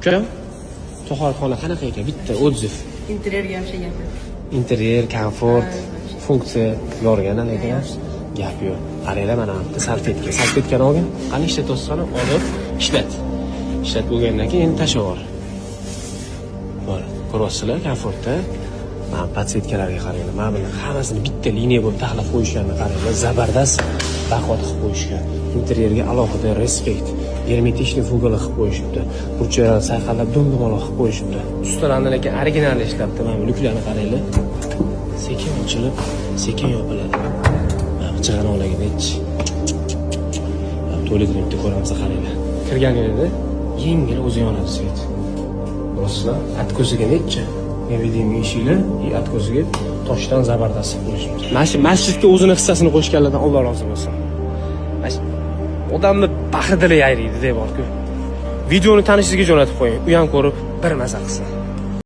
Ukam, tahoratxona qanaqa ekan? Bitta отзыв. Interyerga ham gap yo'q. Interyer, komfort, funksiya yorgan, lekin gap yo'q. Qaranglar, mana bu yerda salfetka. Salfetkani olgin. Qani, ishlatyapsan, olib ishlat. Ishlatib bo'lgandan keyin endi tashlab yubor. Bor, ko'ryapsizlar, komfortda. Mana подсветка larga qaranglar. Mana buni hammasini bitta liniya bo'lib taxlab qo'yishganini qaranglar. Zabardast, baquvvat qilib qo'yishgan. Interyerga alohida respekt. Герметичный fugalar qilib qo'yishibdi. Burchaklarni sayqallab dum-dumaloq qilib qo'yishibdi. Ustalarni lekin original ishlabdi. Mana bu lyuklarni qaranglar. Sekin ochilib, sekin yopiladi. Mana bu chig'anoqlarga nechi. Tualetini bitta ko'ramiz, qaranglar. Kirganingizda yengil o'zi yonadi свет. Ko'rasizlar, откос iga nechi? Невидимый eshiklar и откос iga toshdan zabardast qilib qo'yishibdi. Mana shu masjidga o'zini hissasini qo'shganlardan Alloh rozi bo'lsin. Mana shu odamni baxri dili yayraydi deb borku. Videoni tanishingizga jo'natib qo'ying. U ham ko'rib bir maza qilsin.